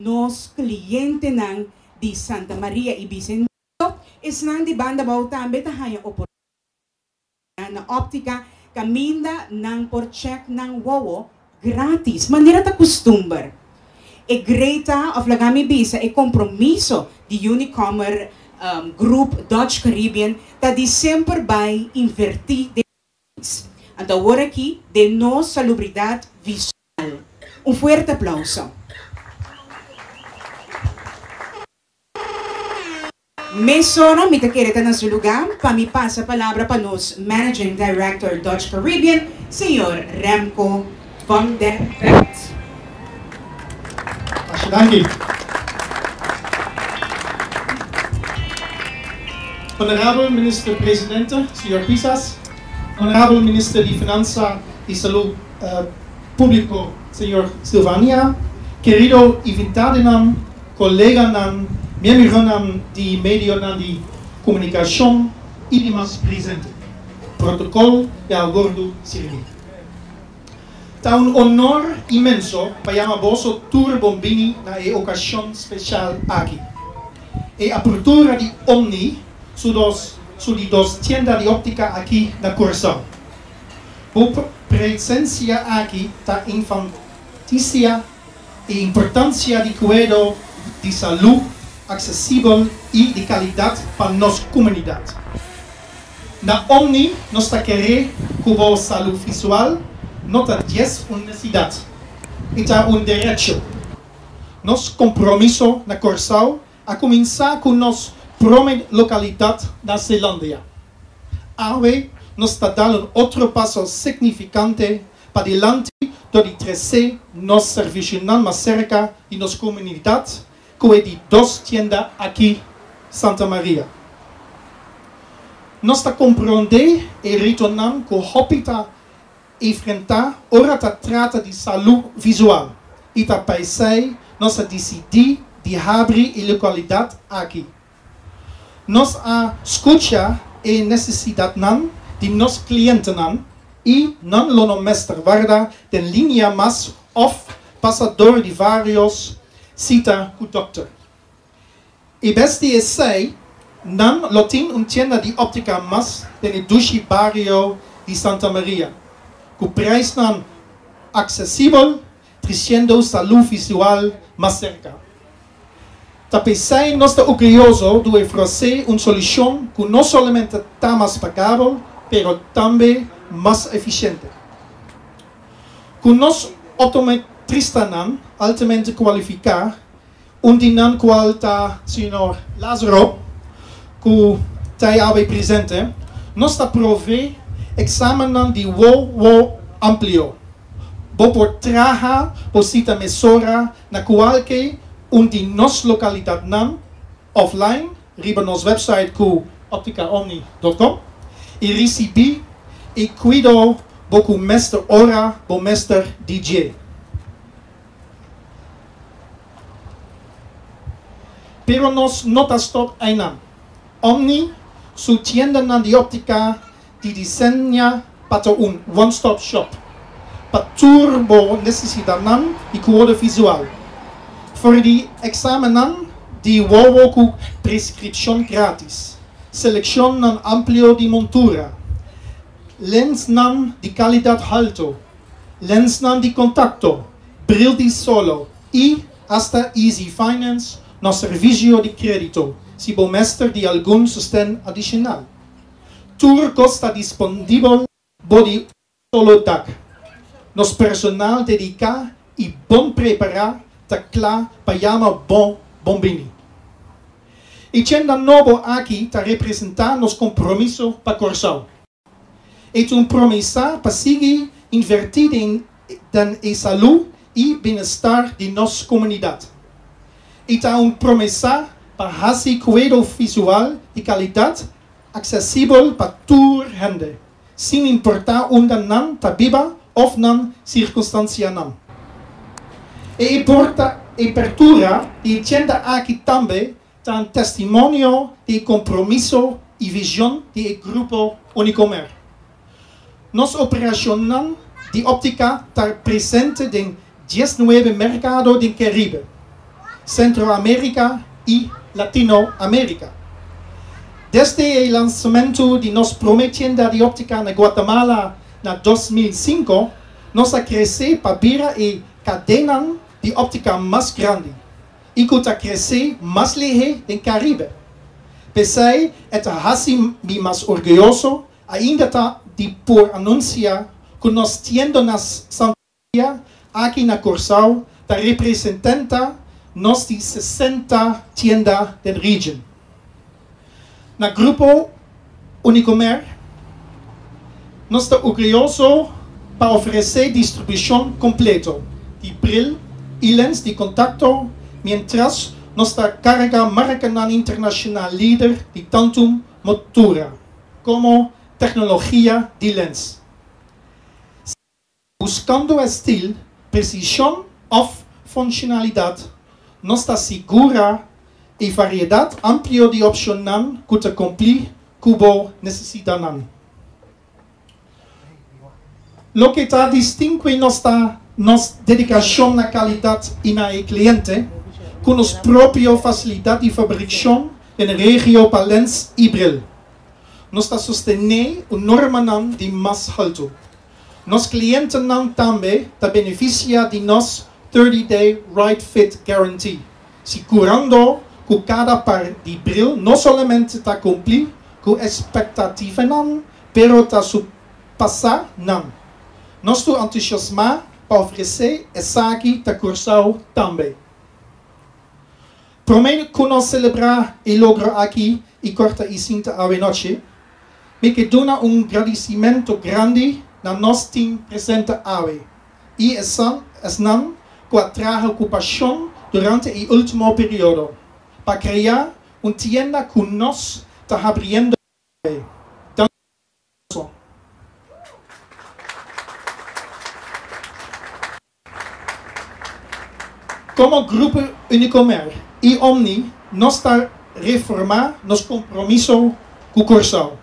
Nos klientenan di Santa Maria i Bisendario, esnan di Banda Bou tambe ta haña oportunidat na óptika kaminda nan por chèk nan wowo grátis, manera ta kustumber. E greta, òf laga mi bisa e kompromiso di Unicomer Group Dutch Caribbean ta di semper bai invertí den nos pais. Anto awor aki den nos salubridat visual. Un fuerte aplauso. Mesora mi ta kere ta na su luga pa mi pasa palabra pa nos Managing Director Dutch Caribbean, señor Remco van der Pet. Masha danki. Honorabel Minister Presidente, señor Pisas, Honorabel Minister di Finansa y Salud Públiko, señor Silvania, kerido invitadonan, koleganan, miembronan di medionan di komunikashon i dimas presente. Protokòl ya a wòrdu sirbí. Ta un honor inmenso pa yama boso tur bon bini na e okashon speshal aki. E apertura di Omni su dos su di dos tienda di óptika aki na Kòrsou. Bo presensia aki ta enfatisia e importansia di kuido di salú aksesibel i di kalidat pa nos komunidat. Na Omni nos ta kere ku bo salú visual no ta djes un nesesidat, e ta un derecho. Nos kompromiso na Kòrsou a kuminsá ku nos prome lokalidat na Zeelandia. Awe nos ta dal un otro paso signifikante padilanti dor di tresé nos servisionan mas serka di nos komunidat ku e di dos tienda aki Santa Maria. Nos ta komprondé e retonan ku hopi ta enfrentá ora ta trata di salú visual i ta p'esei nos a disidí di habri e lokalidat aki. Nos a skucha e nesesidatnan di nos klientenan i nan lo no mester warda den linia mas òf pasa dor di vários sita ku dòkter. E bes di esei, nan lo tin un tienda di óptika mas den e dushi bario di Santa Maria, ku preisnan aksesibel, trisiendo salú visual mas serka. Ta p'esei nos ta orguyoso di ofresé un solushon ku no solamente ta mas pagabel, pero tambe mas efisiente. Ku nos optometristanan altamente kualifiká, Un di nan cual ta Señor Lazaro, cu ta e awe presente, nos ta provee examennan di wowo amplio. Bo por traha bo cita mesora na cualke un di nos localidadnan offline riba nos website cu opticaomni dot com y ricibi e cuido bo cu mester ora bo mester di dje. Pero nos no ta stop einan. Omni su tiendanan di optica di diseña pa ta un one stop shop pa tur bo necesidadnan di cuodo visual. For di examennan di wowo cu prescripcion gratis, seleccionnan amplio di montura, lensnan di calidad halto, lensnan di contacto, bril di solo y hasta Easy Finance, nos servicio di credito, si bo mester di algun sosten adicional. Tur cos ta disponibel bo di un solo dak. Nos personal dedica y bon prepara ta cla pa yama bo bonbini. E tienda nobo aki ta representa nos compromiso pa Corsou. E ta un promesa pa sigui invertí den den e salú i bienestar di nos komunidat. E ta un promesa pa hasi kuido visual di kalidat aksesibel pa tur hende, sin importá unda nan ta biba òf nan sirkunstansianan. E apertura di e tienda aki tambe Ta un testimonio di e compromiso y vision di e Grupo Unicomer. Nos operacionnan di optica ta presente den diesnuebe mercado den Caribe. Centro America y Latino America. Desde e lansamento di nos prome tienda di optica na Guatemala na 2005, nos a crece pa bira e cadena di optica mas grandi y cu ta crece mas lihe den Caribe. P'esey, e ta haci mi mas orguyoso ainda ta di por anuncia cu nos tienda na Santa Maria aki na Corsou ta representa nos di 60 tienda den region. Na Grupo Unicomer, nos ta orguyoso pa ofrece distribucion completo di bril y lens di contacto, mientras nos ta carga marca internacional lider di tanto montura como tecnologia di lens. Buscando estilo, precision of funcionalidad, nos ta sigura e variedad amplio di opcion cu ta cumpli cu bo necesidad. Loke ta distingui nos ta nos dedicacion na calidad y na cliente, cu nos propio facilidad di fabricacion den region pa lens y bril. Nos ta sostene e norma di mas halto. Nos clientenan tambe ta beneficia di nos 30-day Right Fit Guarantee, sigurando cu cada par di bril no solamente ta cumpli cu expectativanan, pero ta surpasa nan. Nos ta entusiasma pa ofrece esaki na Corsou tambe. Prome cu nos celebra e logro aki y corta e cinta anochi, mi kier duna un gradicimento grandi na nos team presente awe. Y esnan cu a traha cu pasion durante e ultimo periodo pa crea un tienda cu nos ta habriendo. Danki. Como Grupo Unicomer y Omni, nos ta reafirma nos compromiso cu Corsou.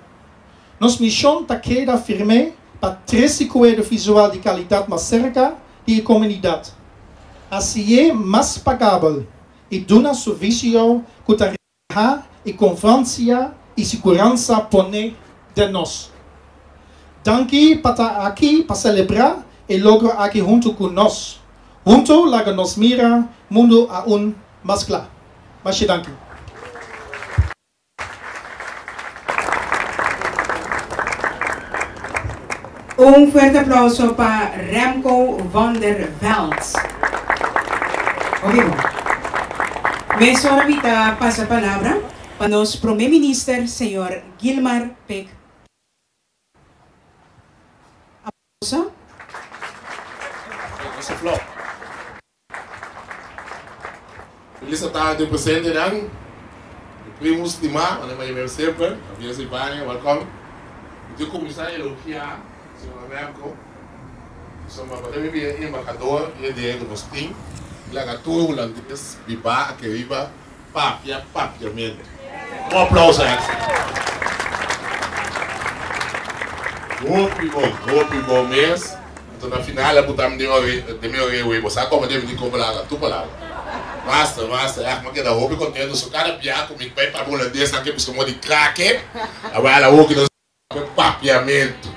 Nos mision ta keda firme pa trece cuido visual di calidad mas cerca di e comunidad. Asina mas pagabel y duna servicio cu ta e confiansa y siguransa poni den nos. Danki pa ta aki pa celebra e logro aki hunto cu nos. Hunto, laga nos mira mundo aun mas cla. Masha danki. Un fuerte aplauso pa Remco van der Veld. Ok, bon. Mesora mi ta pasa palabra pa nos Prome Minister, señor Gilmar Pik. Aplauso. Mr. Flop. Felis tardi, presentenan. Primo stima, manera mi semper, Javier Silvania, welcome. Mi ta cuminsa elogia señor Remco. Somos pa embahador y di nos team. Laga tur hulandes biba aki riba papia papiamento. Un aplauso, Axel. Hopi bon, hopi bon mes. Anto, na final, a bota den mi orea, bo sa con debe di con palabra, tur palabra. Basta, basta. Ja, m'a keda hopi contento. So cada bia cu mi bay pa hulandes, nan ke busca modo di kraken. Awor la hopi nos papiamento.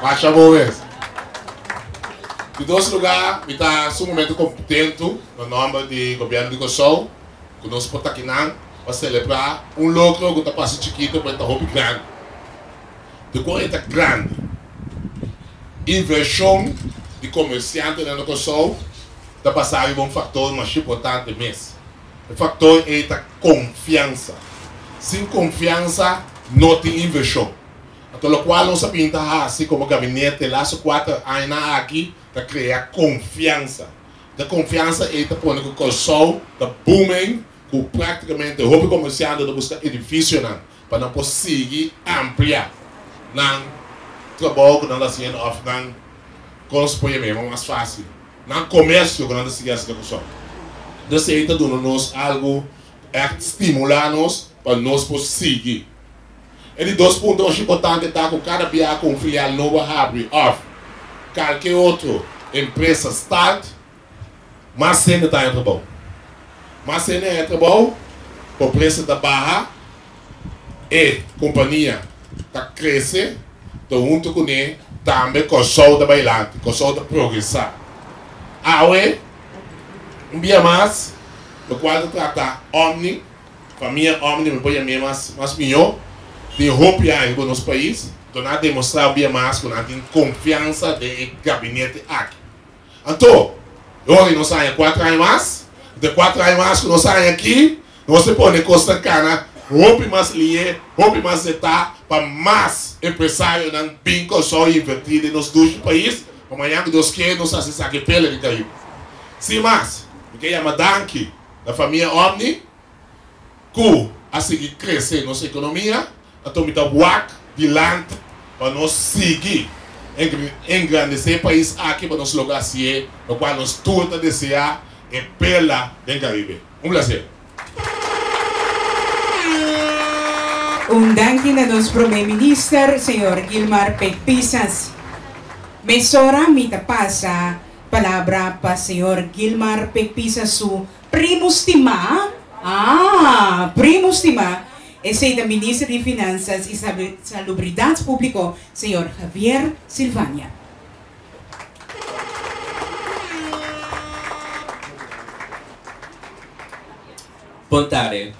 Masha bon mes. Di dos lugar, mi ta sumamente contento na nomber di gobierno di Corsou, cu nos por ta akinan pa celebra un logro cu ta pasa chikito, mas ta hopi grandi. Di con ta grandi? Inversion di comerciante na Corsou ta basa riba un factor mas importante mes. E factor ta confiansa. Sin confiansa no tin inversion. Anto, loke nos a bin ta hasi como gabinete laatste 4 aña aki ta crea confiansa. E confiansa ta pone cu Corsou ta booming, cu practicamente hopi comerciante ta busca edificio pa nan por sigui amplia nan trabou cu nan ta haciendo of nan construi mes mas facil. Nan comercio cu nan ta sigui haciendo Corsou. Anto, esey ta duna nos algo echt stimula nos pa nos por sigui. E di dos punto mas importante ta cu cada bia cu un filial nobo habri of cualkier otro empresa start, mas hende ta den trabou. Mas hende haña trabou, pobresa ta baha, e kompania ta krese, ta huntu kuné tambe Kòrsou ta bai lanti, Kòrsou ta progresá. Awe, un bia mas, lokual ta trata Omni, famia Omni mi por yam'é mas mas mihó, tin hopi aña riba nos pais, anto nan a demostrá un bia mas ku nan tin konfiansa den e gabinete aki. Anto, e ora di nos haña kuater aña mas, anto e kuater aña mas ku nos haña aki, nos ta pone kosnan kana hopi mas lié, hopi mas zetá pa mas empresarionan bin Kòrsou i invertí den nos dushi pais, pa mañan ku Dios ke nos hasi esaki pele di Karibe. Sin mas, mi ke yama danki na famia Omni ku a sigui krese nos ekonomia. Anto mi ta wak dilanti pa nos sigui engrandesé e pais aki pa nos logra hasié lokual nos tur ta deseá, e perla den Karibe. Un plaser. Un danki na nos Prome Minister, señor Gilmar Pek Pisas. Mesora mi ta pasa palabra pa señor Gilmar Pek Pisas su Primo stimá, ah, primo stimá, esei ta Minister di Finansas i Salubridat Públiko, señor Javier Silvania. Bon tarde.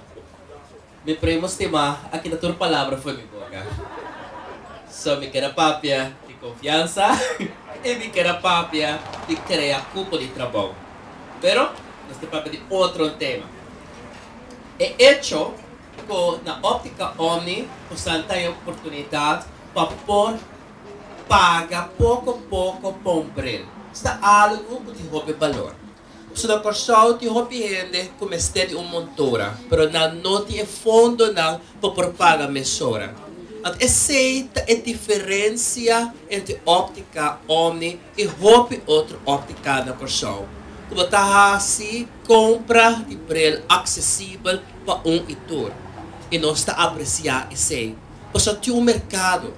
Mi primo stimá a kita tur palabra for mi boka. So mi keda papia di konfiansa i mi keda papia di krea kupo di trabou. Pero nos ta papia di otro tema. E echo ku na Optica Omni bosan ta haña oportunidat pa por paga poko poko pa un bril esta algu ku tin hopi balor. Pasobra na Kòrsou tin hopi hende ku mester di un montura, pero nan no tin e fondonan pa por paga mesora. Anto esei ta e diferensia entre Óptica Omni i hopi otro óptica na Kòrsou, ku bo ta hasi kompra di bril aksesibel pa un i tur. I nos ta apresiá esei, pasobra tin un merkado.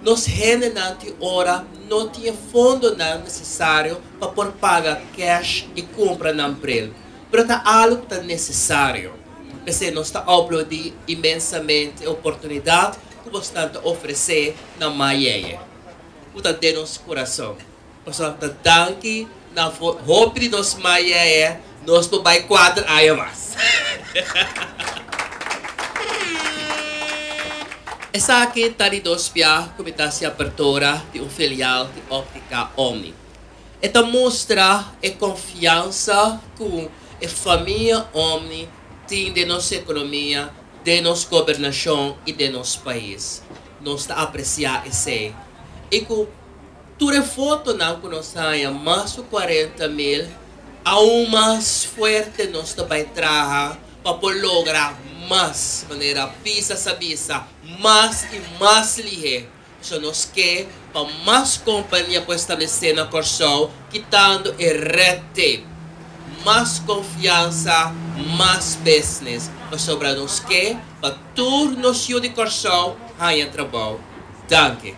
Nos hendenan tin ora no tin e fondonan nesesario pa por paga cash i kumpra nan bril, pero ta algu ku ta nesesario. P'esei nos ta aplaudí inmensamente e oportunidat ku bosnan ta ofresé na Mayeye, ku ta den nos kurason. Pasobra ta danki na hopi di nos Mayeye nos por bai kuater aña mas. Esaki ta di dos bia ku mi ta hasi apertura di un filial di Óptica Omni. E ta mustra e konfiansa ku e famia Omni tin den nos ekonomia, den nos gobernashon i den nos pais. Nos ta apresiá esei. I ku tur e fotonan ku nos haña, mas ku 40,000, aun mas fuerte nos ta bai traha pa por logra mas, manera Pisa sa bisa, mas i mas lihé. So nos ke pa mas kompania por establesé na Kòrsou kitando e red tape. Mas konfiansa, mas business. Pasobra nos ke pa tur nos yu di Kòrsou haña trabou. Danki.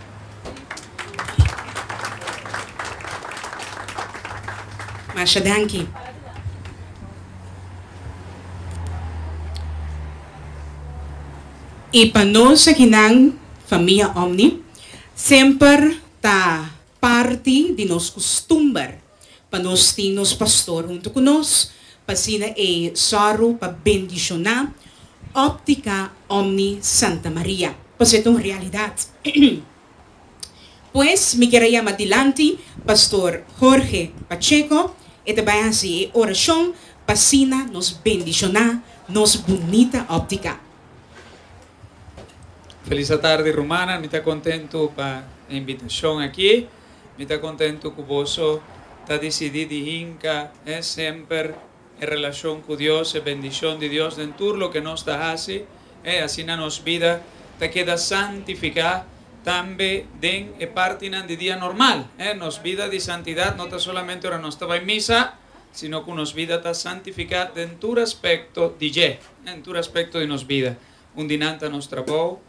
Masha danki. I pa nos akinan, famia Omni, semper ta parti di nos kustumber pa nos tin nos pastor huntu ku nos, pa asina e sòru pa bendishoná Óptica Omni Santa Maria. Pasobra e ta un realidat. Pues mi kier a yama dilanti Pastor Jorge Pacheco, e ta bai hasi e orashon pa asina nos bendishoná nos bunita óptica. Felis atardi rumannan, mi ta kontentu pa e invitashon aki. Mi ta kontentu ku boso ta disidí di hinka semper e relashon ku Dios, e bendishon di Dios den tur loke nos ta hasi, e asina nos bida ta keda santifiká tambe den e partinan di dia normal. Nos bida di santidat no ta solamente ora nos ta bai misa, sino ku nos bida ta santifiká den tur aspekto di dje, den tur aspekto di nos bida. Un di nan ta nos trabou,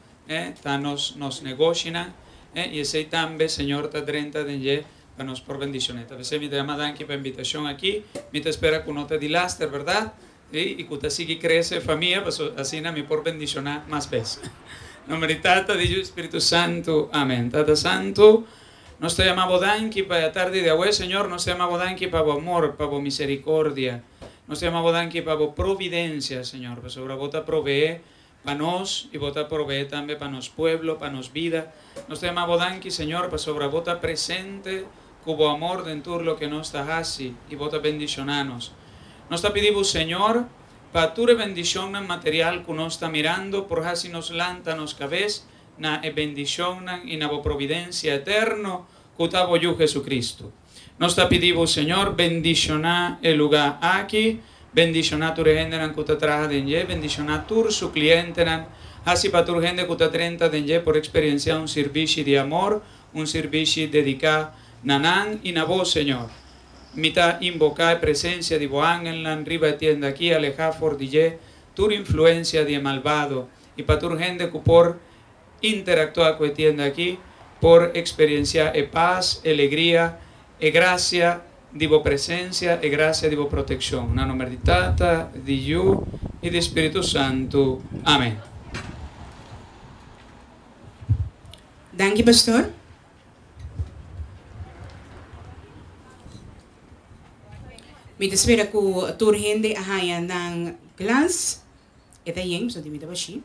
ta nos nos negoshinan, i esei tambe Señor ta drenta den dje pa nos por bendishoné. Ta p'esei mi ta yama danki pa e invitashon aki. Mi ta spera ku no ta di laster, bèrdat? Sí, i ku ta sigui krese famia, paso asina mi por bendishoná mas bes. Nomber di Tata, di Yu, Spiritu Santu. Amen. Tata Santu, nos ta yama Bo danki pa e atardi di awe, Señor, nos ta yama Bo danki pa Bo amor, pa Bo misericordia. Nos ta yama Bo danki pa Bo providencia, Señor, pasobra Bo ta proveé pa nos i Bo ta proveé tambe pa nos pueblo, pa nos bida. Nos ta yama Bo danki, Señor, pasobra Bo ta presente ku Bo amor den tur loke nos ta hasi i Bo ta bendishoná nos. Nos ta pidi Bo, Señor, pa tur e bendishonnan material ku nos ta mirando por hasi nos lanta nos kabes na e bendishonnan i na Bo providensia eterno ku ta Bo Yu Jesucristo. Nos ta pidi Bo, Señor, bendishoná e lugá aki, bendishoná tur e hendenan ku ta traha den dje, bendishoná tur su klientenan, hasi pa tur hende ku ta drenta den dje por eksperensiá un sirbishi di amor, un sirbishi dediká na nan i na Bo, Señor. Mi ta inboká e presensia di Bo angelnan riba e tienda aki, alehá for di dje tur influensia di e malbado, i pa tur hende ku por interaktuá ku e tienda aki por eksperensiá e pas, e legria, e grasia di Bo presensia, e grasia di Bo protekshon. Na nomber di Tata, di Yu i di Spiritu Santu. Amen. Danki pastor. Mi ta spera ku tur hende a haña nan glas. E ta yen, pasobra mi ta bashí.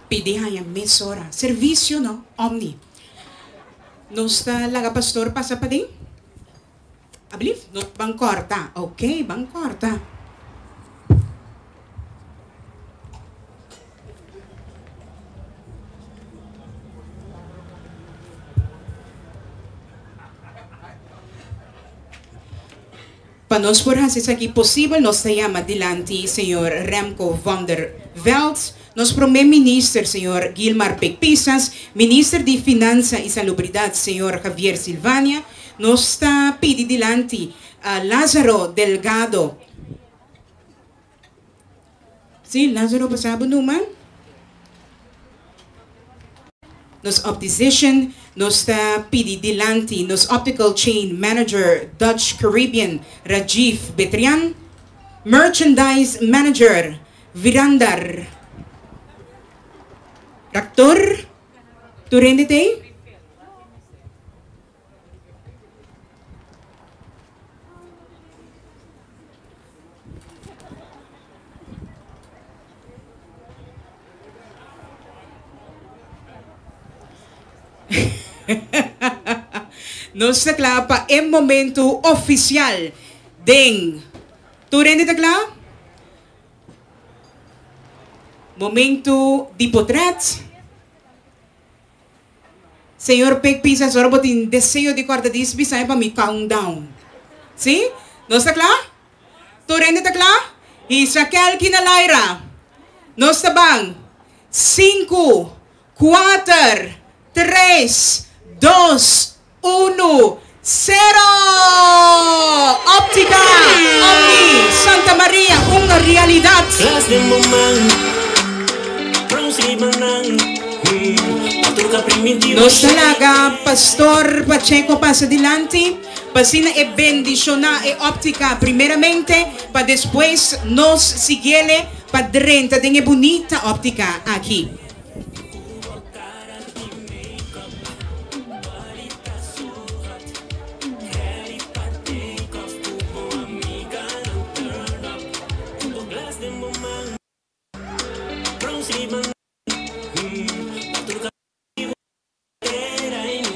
Pidi haña mesora. Servisio no, Omni. Nos ta laga pastor pasa paden? Ablief? No, ban kòrta. Ok, ban kòrta. Pa nos por hasi esaki posibel nos ta yama dilanti señor Remco van der Veld, nos prome minister señor Gilmar Pik Pisas, minister di Finansa y Salubridad señor Javier Silvania, nos ta pidi dilanti Lazaro Delgado. Sí, Lazaro pasa bo numa. Nos optician, nos ta pidi dilanti nos optical chain manager Dutch Caribbean Rajiv Betrian, merchandise manager Virandar Raktor, tur hende t'ey? Nos ta kla pa e momento ofisial den Tur hende ta kla? Momento di potret. Señor Pek Pisas ora bo tin deseo di corta dis bisa pa mi count down. Si? Nos ta cla? Tur hende ta cla? Hisa kelki na laira. Nos ta ban. Sinku, kuater, tres, dos, unu, sero! Optica Omni Santa Maria un realidad! Nos ta laga Pastor Pacheco pasa dilanti pa asina e bendiciona e optica primeramente pa despues nos siguiele pa drenta den e bunita optica aki.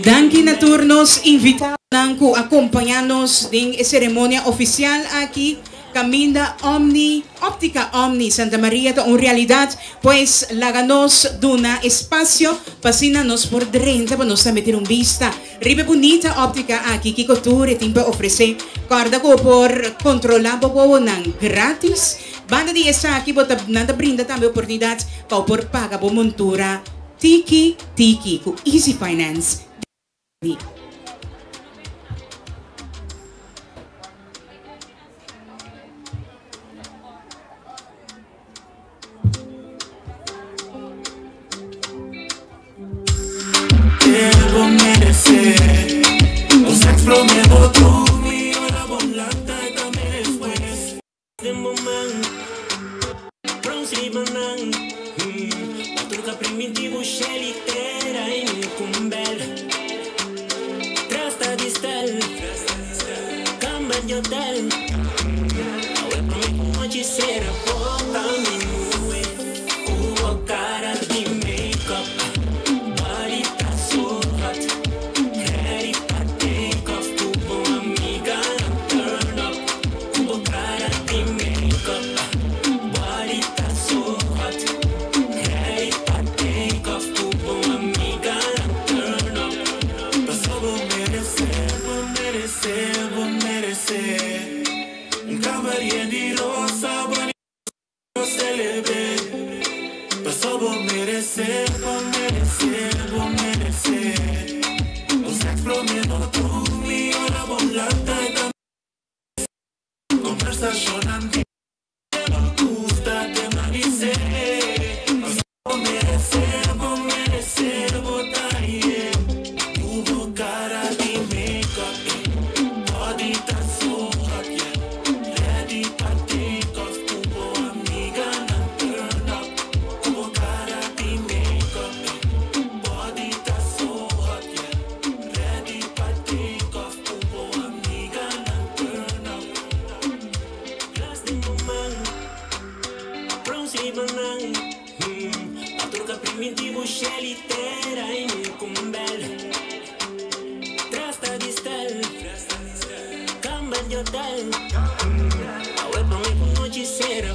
Danki na tur nos invitadonan ku a kompañá nos den e seremonia ofisial aki. Kaminda Omni, Optica Omni Santa Maria ta un realidat, pues laga nos duna espasio pa asina nos por drenta pa nos tambe tin un bista riba e bunita optica aki kiko tur e tin pa ofrece. Corda cu bo por controla bo wowonan gratis. Banda di esaki bo ta nan ta brinda tambe oportunidad pa bo por paga bo montura tiki tiki cu Easy Finance. Di. di hotel. Awe promé ku nochi sera bo ta mi muhé. Ku bo kara di make-up, body ta so hot, ready pa take off. Ku bo amiganan turn up. Ku bo kara di make-up, body ta so hot, ready pa take off. Ku bo amiganan turn up. Paso bo meresé, bo meresé, bo meresé. Un kamber di rosa, bonito celebré. Paso bo meresé, bo meresé, bo meresé. Un sex promé bo drumi, ora bo lanta ta. Kombersashon di gusta te manisé. Paso bo meresé, bo meresé, bo ta yeah. Ku bo kara di make-up, body ta so hot, yeah. Ready pa take off, ku bo amiganan turn up. Ku bo kara di make-up, body ta so hot, yeah. Ready pa take off, ku bo amiganan turn up. Glas den bo man, bronze riba nan. A truka primitivo Shelly tera in kumbel. Trasta di stel, kamber di hotel. Awe promé ku nochi sera.